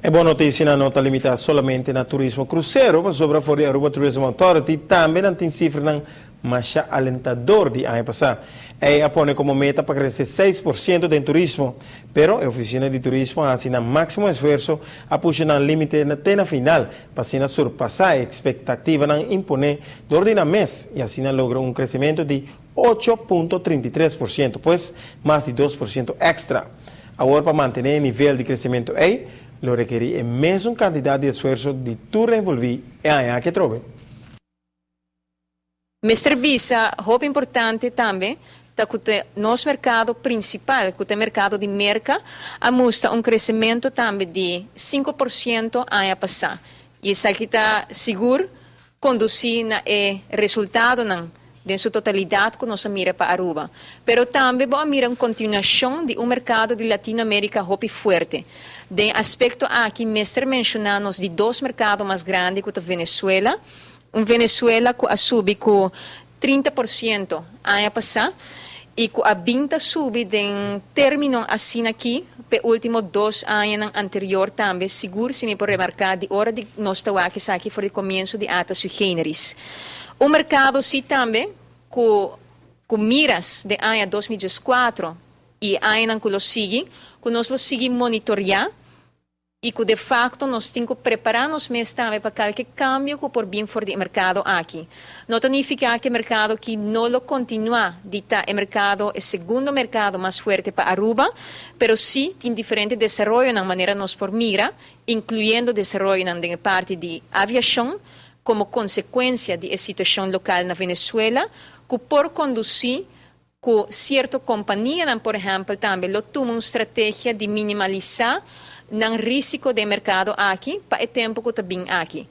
E bon noticia no ta limita solamente na turismo crucero, pasobra for di Aruba Tourism Authority tambe nan tin cifranan mas alentador di aña pasa. A pone como meta pa crece 6% di turismo, pero e oficina di turismo a haci nan maximo esfuerso, a pusha nan limite te na final, pa asina surpasa e expectativanan impone door di nan mes y asina logra un crecemento di 8,33%, pues mas di 2% extra. Awor, pa mantene e nivel di crecemento ey, lo rekeri e mesun cantidad di esfuerso di tur envolvi e aña aki atrobe. Mester bisa, hopi importante tambe, ta cu nos mercado principal, cu ta e mercado di Merca, a mustra un crecemento tambe di 5% aña pasa. Y esaki ta sigur conduci na e resultadonan den su totalidad cu nos a mira pa Aruba. Pero tambe bo a mira un continuacion di un mercado di Latinoamerica hopi fuerte. Den aspecto aki, mester menciona nos di dos mercado mas grandi, cu ta Venezuela. Un Venezuela cu a subi cu 30% aña pasa y cu a bin ta subi den termino asina aki, pe ultimo 2 aña anterior tambe, sigur si mi por remarca di ora di nos ta aki aki for di comienso di ATA sui generis. Un mercado si tambe cu miras di aña 2014 y aña cu lo sigui, cu nos lo sigui monitorea y cu de facto nos tin cu prepara nos mes tambe pa cualkier cambio cu por bin for di mercado aki. No ta significa cu e mercado aki no lo continua di ta e mercado, e segundo mercado mas fuerte pa Aruba, pero si tin diferente desaroyo na manera nos por mira, incluyendo desaroyo na parti di aviacion, como consecuencia di e situacion local na Venezuela, cu por conduci cu cierto compania, por ehempel, tambe lo tuma un strategia di minimalisa nan risico di mercado aki pa e tempo cu ta bin aki.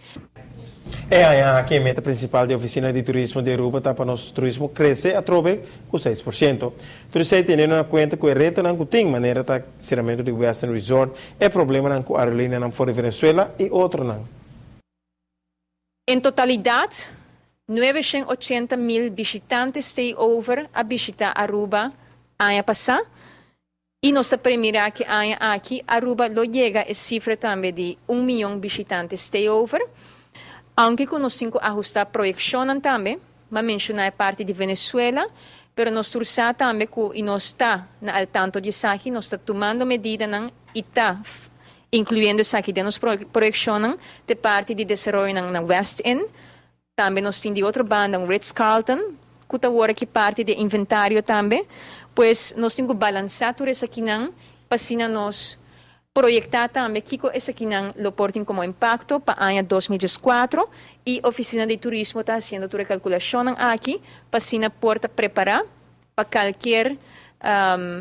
E aki e meta principal di Oficina di Turismo di Aruba ta pa nos turismo crece atrobe cu 6%. Tur teniendo na cuenta cu e retonan cu tin, manera ta ceramento di Western Resort, e problemanan cu aerolineanan for di Venezuela y otronan. En totalidad, 980 mil bishitante stayover a bishita Aruba aña pasa. Y nos ta premira cu e aña aki Aruba lo yega e cifra tambe di 1 miyon bishitante stayover. Aunke cu nos tin cu ahusta proyeccion tambe, m'a menciona e parti di Venezuela, pero nos tur sa tambe cu nos ta na al tanto di esaki, nos ta tumando medidanan y ta incluyendo esaki den nos proyeccion di parti di desaroyo na West End. Tambe nos tin di otro banda un Ritz-Carlton, cu ta awor aki parti di inventario tambe. Pues nos tin cu balansa tur esakinan, pa asina nos proyecta tambe kico esakinan lo por tin como impacto pa aña 2014 y Oficina di Turismo ta haciendo tur e calculacion aki pa asina por ta prepara pa cualkier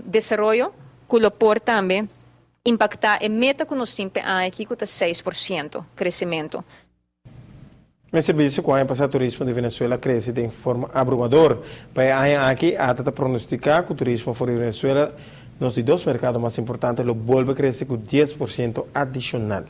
desaroyo cu lo por tambe impacta e meta cu nos tin aki, cu ta 6% crecemento. E servicio cu aña pasa turismo di Venezuela a crece di forma abrumador. Pa e aña aki, ATA ta pronostica cu turismo for di Venezuela, nos di dos mercado mas importante, lo bolbe crece cu 10% adicional.